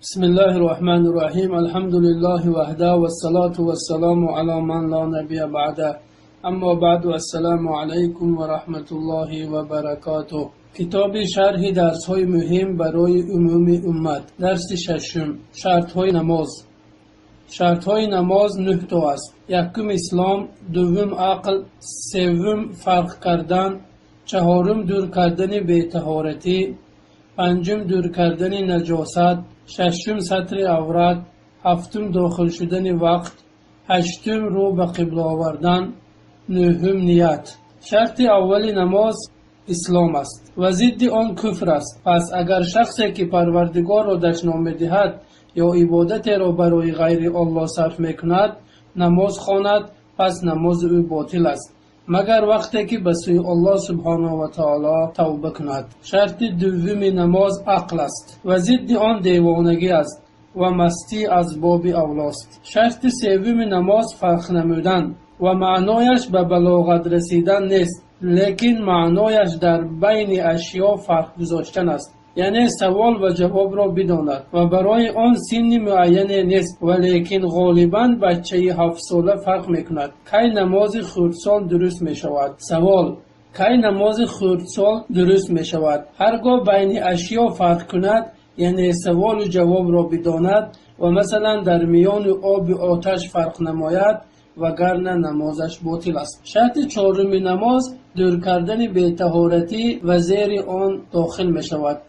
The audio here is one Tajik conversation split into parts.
بسم الله الرحمن الرحيم. الحمد لله وحده، والصلاة والسلام على من لا نبي بعده. أما بعد، السلام عليكم ورحمة الله وبركاته. Китоби шарҳи дарсҳои муҳим барои умуми уммат. Дарси шашум: шартҳои намоз. Шартҳои намоз нӯҳто аст. Якум ислом, дуввум ақл, севум фарқ кардан, чаҳорум дур кардани бетаҳоратӣ, панҷум дур кардани наҷосат, шашум сатри аврат, ҳафтум дохил шудани вақт, ҳаштум рӯ ба қибла овардан, нӯҳум ният. Шарти аввали намоз ислом аст ва зидди он куфр аст. Пас агар шахсе, ки Парвардигорро дашном медиҳад ё ибодатеро барои ғайри Оллоҳ сарф мекунад, намоз хонад, пас намози ӯ ботил аст, магар вақте ки ба сӯи Аллоҳ субҳонаҳу ва таоло тавба кунад. Шарти дуввуми намоз ақл аст ва зидди он девонагӣ аст ва мастӣ аз боби авлост. Шарти севуми намоз фарқ намудан ва маънояш ба балоғат расидан нест, лекин маънояш дар байни ашё фарқ гузоштан аст, яъне савол ва ҷавобро бидонад, ва барои он синни муайяне нест, валекин ғолибан бачаи 7-сола фарқ мекунад. Кай намози хурдсол дуруст мешавад? Савол: кай намози хурдсол дуруст мешавад? Ҳар гоҳ байни ашё фарқ кунад, яъне саволу ҷавобро бидонад ва масалан дар миёни обу оташ фарқ намояд, вагарна намозаш ботил аст. Шарти чоруми намоз дур кардани бетаҳоратӣ ва зери он дохил мешавад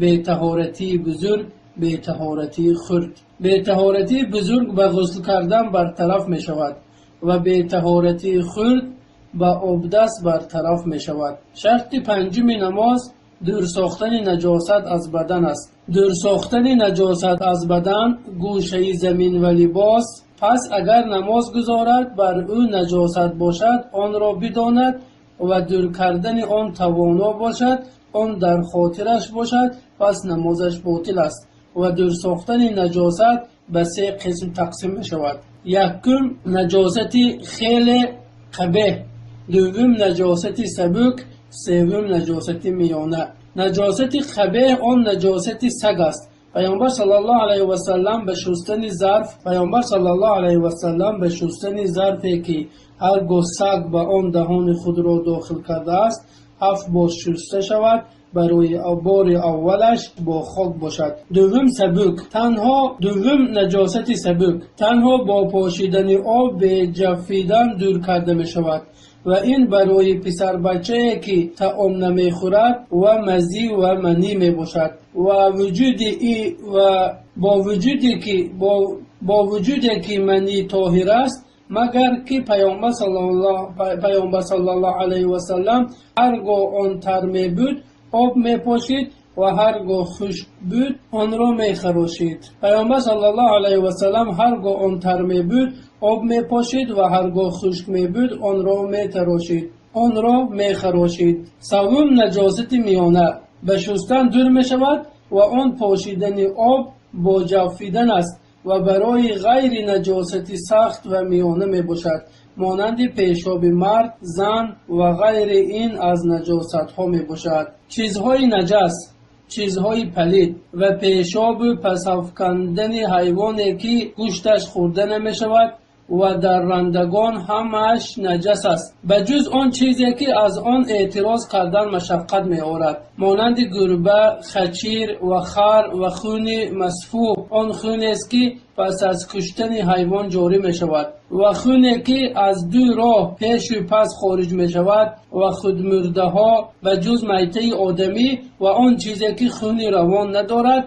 бетаҳоратии бузург, бетаҳоратии хурд. Бетаҳоратии бузург ба ғусл кардан бартараф мешавад ва бетаҳоратии хурд ба обдаст бартараф мешавад. Шарти панҷуми намоз дур сохтани наҷосат аз бадан аст. Дур сохтани наҷосат аз бадан, гӯшаи замин ва либос. Пас агар намоз гузорад, бар ӯ наҷосат бошад, онро бидонад ва дур кардани он тавоно бошад, он дар хотираш бошад, пас намозаш ботил аст. Ва дур сохтани наҷосат ба се қисм тақсим мешавад: якум наҷосати хеле қабеҳ, дуввум наҷосати сабук, севум наҷосати миёна. Наҷосати қабеҳ он наҷосати саг аст. Паёмбар саллаллоҳу алайҳи васаллам ба шустани зарф, Паёмбар саллаллоҳу алайҳи васаллам ба шустани зарфе, ки ҳар гоҳ саг ба он даҳони худро дохил кардааст, ҳафт бор шуста шавад, барои бори аввалаш бо хок бошад. Дуввум сабук, танҳо дуввум наҷосати сабук танҳо бо пошидани об бе ҷафидан дур карда мешавад ва ин барои писарбачае, ки таом намехӯрад, ва мазӣ ва манӣ мебошад ва вуҷуди и ва бо вуҷуде ки бо вуҷуде ки манӣ тоҳир аст, магар ки Паёмбар саллаллоҳу алайҳи васаллам ҳар гоҳ он тар мебуд, об мепошид ва ҳар гоҳ хушк буд, онро мехарошид. Паёмбар саллаллоҳу алайҳи васаллам ҳар гоҳ он тар мебуд, об мепошид ва ҳар гоҳ хушк мебуд, онро метарошид, онро мехарошид. Севум наҷосати миёна ба шустан дур мешавад ва он пошидани об бо ҷафидан аст ва барои ғайри наҷосати сахт ва миёна мебошад, монанди пешоби мард, зан ва ғайри ин аз наҷосатҳо мебошад. Чизҳои наҷас, чизҳои палид ва пешобу пасафкандани ҳайвоне, ки гӯшташ хӯрда намешавад, ва даррандагон ҳамааш наҷас аст, ба ҷуз он чизе, ки аз он эътироз кардан машаққат меорад, монанди гурба, хачир ва хар ва хуни масфӯҳ, он хунест, ки пас аз куштани ҳайвон ҷорӣ мешавад, ва хуне, ки аз ду роҳ пешу пас хориҷ мешавад, ва худмурдаҳо, ба ҷуз майтаи одамӣ ва он чизе, ки хуни равон надорад,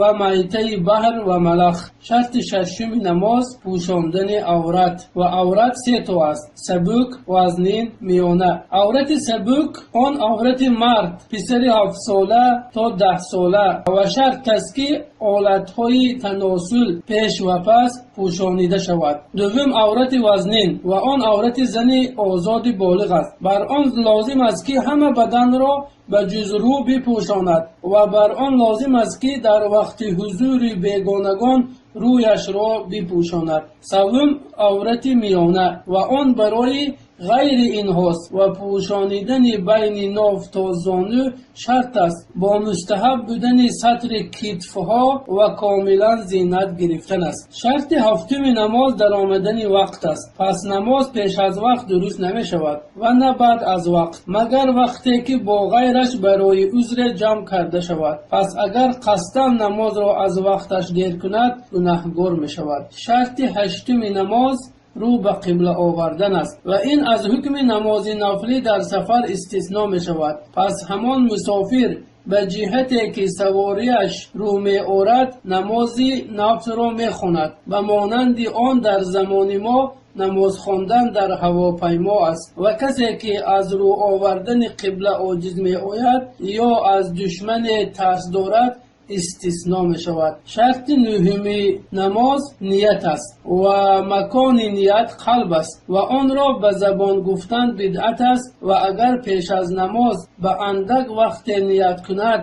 ва майтаи баҳр ва малах. Шарти шашуми намоз пӯшондани аврат ва аврат се то аст: сабук, вазнин, миёна. Аврати сабук он аврати мард, писари 7-сола то 10-сола, ва шарт аст, ки олатҳои таносул пеш ва пас пӯшонида шавад. Дуввум аврати вазнин ва он аврати зани озоди болиғ аст. Бар он лозим аст, ки ҳама баданро ба ҷуз рӯ бипӯшонад ва бар он лозим аст, ки дар вақти ҳузури бегонагон рӯяшро бипӯшонад. Севум аврати миёна ва он барои ғайри инҳост ва пӯшонидани байни ноф то зону шарт аст бо мустаҳаб будани сатри китфҳо ва комилан зинат гирифтан аст. Шарти ҳафтуми намоз даромадани вақт аст. Пас намоз пеш аз вақт дуруст намешавад ва на баъд аз вақт, магар вақте ки бо ғайраш барои узре ҷамъ карда шавад. Пас агар қасдан намозро аз вақташ дер кунад, гунаҳгор мешавад. Шарти ҳаштуми намоз рӯ ба қибла овардан аст ва ин аз ҳукми намози нафлӣ дар сафар истисно мешавад. Пас ҳамон мусофир ба ҷиҳате ки саворияш рӯ меорад, намози нафлро мехонад. Ба монанди он дар замони мо намоз хондан дар ҳавопаймо аст ва касе ки аз рӯ овардани қибла оҷиз меояд ё аз душмане тарс дорад, истисно мешавад. Шарти нӯҳуми намоз ният аст ва макони ният қалб аст ва онро ба забон гуфтан бидъат аст ва агар пеш аз намоз ба андак вақте ният кунад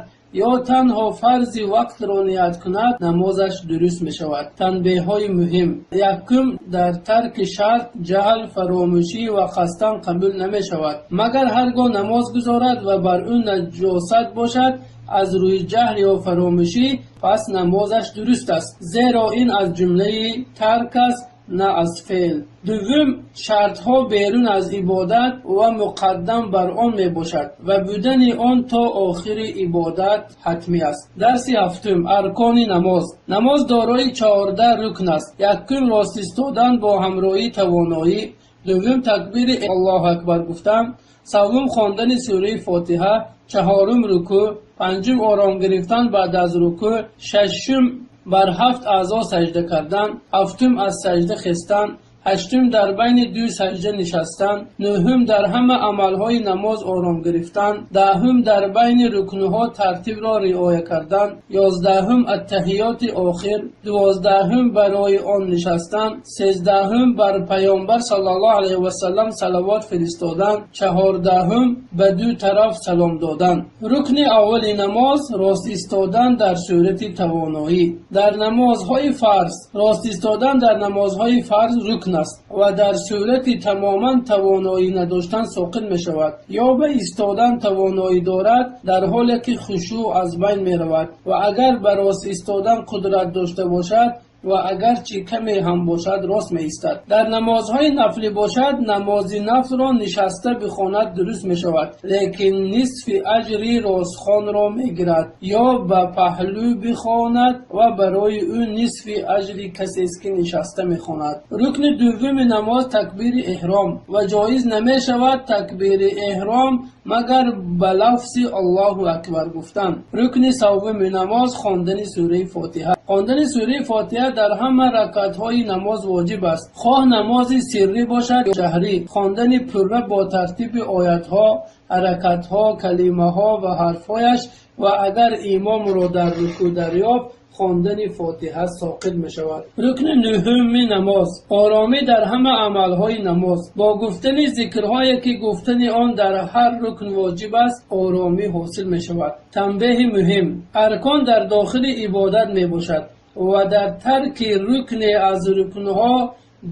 ё танҳо фарзи вақтро ният кунад, намозаш дуруст мешавад. Танбеҳҳои муҳим: якум, дар тарки шарт ҷаҳл, фаромӯшӣ ва қасдан қабул намешавад, магар ҳар гоҳ намоз гузорад ва бар ӯ наҷосат бошад аз рӯи ҷаҳл ё фаромӯшӣ, пас намозаш дуруст аст, зеро ин аз ҷумлаи тарк аст, на аз феъл. Дуввум, шартҳо берун аз ибодат ва муқаддам бар он мебошад ва будани он то охири ибодат ҳатмӣ аст. Дарси ҳафтум: аркони намоз. Намоз дорои 14 рукн аст. Якум, рост истодан бо ҳамроҳии тавоноӣ. Дуввум, такбири Аллоҳу акбар гуфтан. Севум, хондани сураи Фотиҳа. Чаҳорум, рукӯъ. Панҷум, ором гирифтан баъд аз рукӯъ. Шашум, бар ҳафт аъзо саҷда кардан. Ҳафтум, аз саҷда хестан. Ҳаштум, дар байни ду саҷда нишастан. Нӯҳум, дар ҳама амалҳои намоз ором гирифтан. Даҳум, дар байни рукнҳо тартибро риоя кардан. 11-ум, аттаҳиёти охир. 12-ум, барои он нишастан. 13-ум, бар Паёмбар саллаллоҳу алайҳи васаллам салавот фиристодан. 14-ум, ба ду тараф салом додан. Рукни аввали намоз рост истодан дар сурати тавоноӣ. Дар намозҳои фарз рост истодан дар намозҳои фарз рукн аст ва дар сурати тамоман тавоноӣ надоштан соқит мешавад ё ба истодан тавоноӣ дорад, дар ҳоле ки хушӯъ аз байн меравад ва агар ба рост истодан қудрат дошта бошад ва агарчи каме ҳам бошад, рост меистад. Дар намозҳои нафлӣ бошад, намози нафлро нишаста бихонад дуруст мешавад, лекин нисфи аҷри ростхонро мегирад, ё ба паҳлӯ бихонад ва барои ӯ нисфи аҷри касест ки нишаста мехонад. Рукни дуввуми намоз такбири эҳром ва ҷоиз намешавад такбири эҳром магар ба лафзи Аллоҳу акбар гуфтан. Рукни севуми намоз хондани сураи Фотиҳа. Хондани сураи Фотиҳа дар ҳама ракатҳои намоз воҷиб аст, хоҳ намози сиррӣ бошад ё ҷаҳрӣ. Хондани пурра бо тартиби оятҳо, ҳаракатҳо, калимаҳо ва ҳарфҳояш ва агар имомро дар рукӯъ дарёфт, хондани Фотиҳа соқит мешавад. Рукни нӯҳуми намоз оромӣ дар ҳама амалҳои намоз. Бо гуфтани зикрҳое ки гуфтани он дар ҳар рукн воҷиб аст, оромӣ ҳосил мешавад. Танбеҳи муҳим: аркон дар дохили ибодат мебошад ва дар тарки рукне аз рукнҳо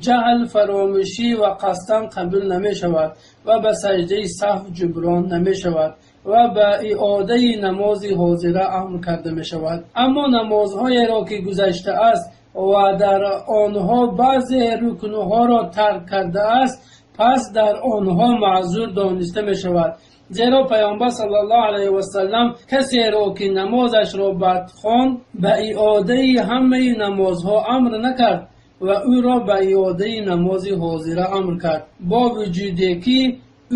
ҷаҳл, фаромӯшӣ ва қасдан қабул намешавад ва ба саҷдаи саҳв ҷуброн намешавад ва ба иодаи намози ҳозира амр карда мешавад. Аммо намозҳоеро ки гузаштааст ва дар онҳо баъзе рукнҳоро тарк кардааст, пас дар онҳо маъзур дониста мешавад, зеро Паёмбар саллаллоҳу алайҳи васаллам касеро ки намозашро бад хонд, ба иодаи ҳамаи намозҳо амр накард ва ӯро ба иодаи намози ҳозира амр кард, бо вуҷуде ки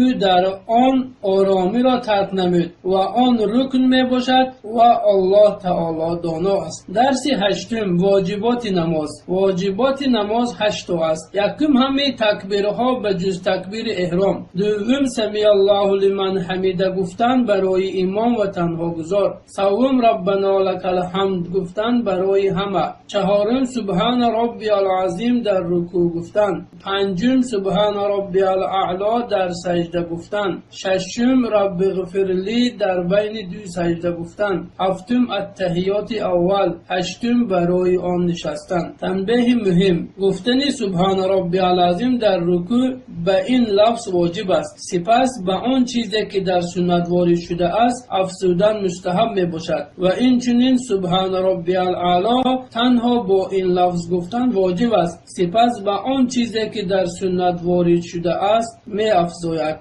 ӯ дар он оромиро тарк намуд ва он рукн мебошад ва Аллоҳ таоло доно аст. Дарси ҳаштум: воҷиботи намоз. Воҷиботи намоз ҳашто аст. Якум, ҳамаи такбирҳо ба ҷуз такбири эҳром. Дуввум, самиаллоҳу лиман ҳамида гуфтан барои имом ва танҳогузор. Севум, раббано лакал ҳамд гуфтан барои ҳама. Чаҳорум, субҳана роббиал азим дар рукӯъ гуфтан. Панҷум, субҳана роббиал аъло дар саҷда. саҷда гуфтан. Шашум, رب اغفر لي дар байни ду саҷда гуфтан. Ҳафтум, аттаҳиёти аввал. Ҳаштум, барои он нишастан. Танбеҳи муҳим: гуфтани سبحان ربي العظيم дар рукӯъ ба ин лафз воҷиб аст. Сипас ба он чизе, ки дар суннат ворид шудааст, афзудан мустаҳаб мебошад. Ва инчунин سبحان ربي الأعلى танҳо бо ин лафз гуфтан воҷиб аст. Сипас ба он чизе, ки дар суннат ворид шудааст, меафзояд.